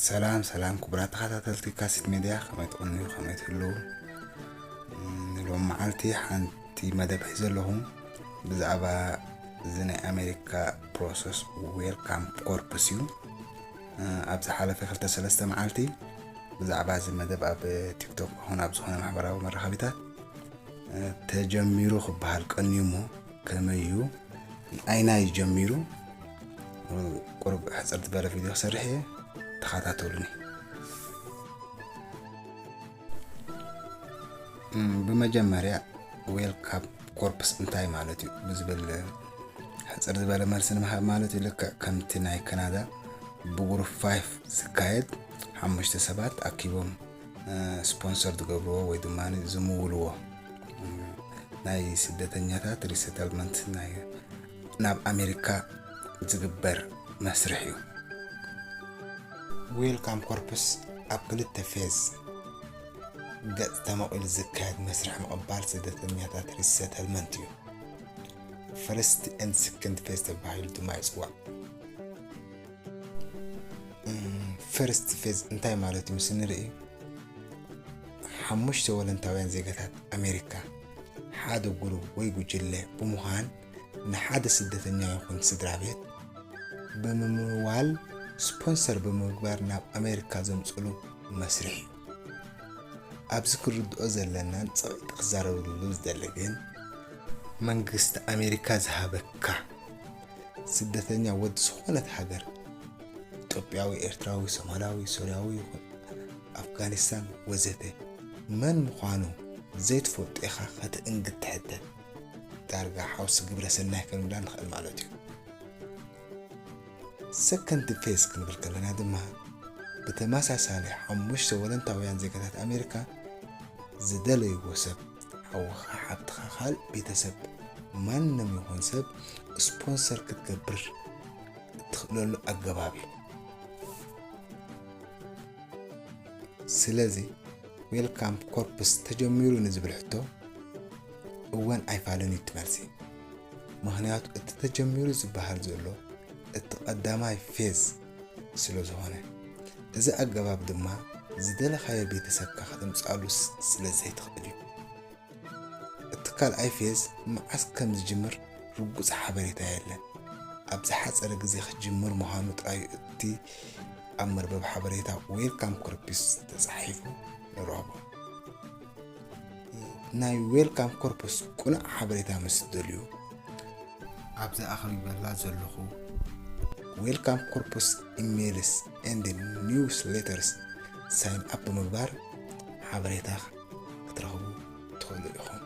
ሰላም ሰላም ክቡራት ተኸታተልቲ ካሲት ሜድያ፣ ከመይ ትቕንዩ፣ ከመይ ትህልዉ? ሎም መዓልቲ ሓንቲ መደብ ሒዘ ኣለኹ። ብዛዕባ እዚ ናይ ኣሜሪካ ፕሮሰስ ዌልካም ኮርፕስ እዩ። ኣብ ዝሓለፈ ክልተ ሰለስተ መዓልቲ ብዛዕባ እዚ መደብ ኣብ ቲክቶክ ይኹን ኣብ ዝኾነ ማሕበራዊ መራኸቢታት ተጀሚሩ ክበሃል ቀንዩ እሞ፣ ከመይ እዩ፣ ኣይናይ ጀሚሩ፣ ቁሩብ ሕፅር ዝበለ ቪድዮ ክሰርሕ እየ። ተኸታተሉኒ። ብመጀመርያ ዌልካም ኮርፕስ እንታይ ማለት እዩ ብዝብል ሕፅር ዝበለ መልሲ ንምሃብ ማለት እዩ። ልክዕ ከምቲ ናይ ካናዳ ብግሩፕ ፋይፍ ዝካየድ ሓሙሽተ ሰባት ኣኪቦም ስፖንሰር ዝገብርዎ ወይ ድማ ዝምውልዎ ናይ ስደተኛታት ሪሰተልመንት ናይ ናብ ኣሜሪካ ዝግበር መስርሕ እዩ። ዌልካም ኮርፕስ ኣብ ክልተ ፌዝ ገጽ ተመቒሉ ዝካየድ መስርሕ ምቕባል ስደተኛታት ሪሰተልመንት እዩ። ፈርስት ኤንድ ሰከንድ ፌዝ ተባሂሉ ድማ ይጽዋዕ። ፈርስት ፌዝ እንታይ ማለት እዩ ምስ ንርኢ፣ ሓሙሽተ ወለንታውያን ዜጋታት ኣሜሪካ ሓደ ጉሩብ ወይ ጉጅለ ብምዃን ንሓደ ስደተኛ ይኹን ስድራ ቤት ብምምዋል ስፖንሰር ብምግባር ናብ ኣሜሪካ ዘምፅሉ መስርሕ እዩ። ኣብዚ ክርድኦ ዘለናን ፀቂጢ ክዛረበሉ ዝደሊ ግን መንግስቲ ኣሜሪካ ዝሃበካ ስደተኛ ወዲ ዝኾነት ሃገር፣ ኢትዮጵያዊ፣ ኤርትራዊ፣ ሶማላዊ፣ ሶርያዊ ይኹን ኣፍጋኒስታን ወዘተ መን ምዃኑ ዘይትፈልጦ ኢኻ ከተእንግድ ትሕተት። ዳርጋ ሓውሲ ግብረ ሰናይ ክንብላ ንኽእል ማለት እዩ። ሰከንድ ፌዝ ክንብል ከለና ድማ ብተመሳሳሊ ሓሙሽተ ወለንታውያን ዜጋታት ኣሜሪካ ዝደለይዎ ሰብ፣ ሓውኻ፣ ሓብትኻ፣ ካልእ ቤተሰብ፣ ማንም ይኹን ሰብ ስፖንሰር ክትገብር እትኽእለሉ ኣገባብ እዩ። ስለዚ ዌልካም ኮርፕስ ተጀሚሩ ንዝብል ሕቶ እወን ኣይፋልን እዩ እቲ መልሲ። ምኽንያቱ እቲ ተጀሚሩ ዝበሃል ዘሎ እቲ ቀዳማይ ፌዝ ስለ ዝኾነ፣ እዚ ኣገባብ ድማ ዝደለኻዮ ቤተሰብካ ከተምፅኣሉ ስ- ስለ ዘይትኽእል እዩ። እቲ ካልኣይ ፌዝ መዓስ ከም ዝጅምር ርጉፅ ሓበሬታ የለን። ኣብ ዝሓፀረ ግዜ ክጅምር ምዃኑ ጥራይ እቲ ኣብ መርበብ ሓበሬታ ዌልካም ኮርፕስ ተፃሒፉ ንረኽቦ። ናይ ዌልካም ኮርፕስ ቁኑዕ ሓበሬታ ምስ ትደልዩ፣ ኣብዚ ኣኽቢበላ ዘለኹ ዌልካም ኮርፕስ ኢሜይልስ ኤንድ ኒውስ ሌተርስ ሳይን ኣፕ ብምግባር ሓበሬታ ክትረኽቡ ትኽእሉ ኢኹም።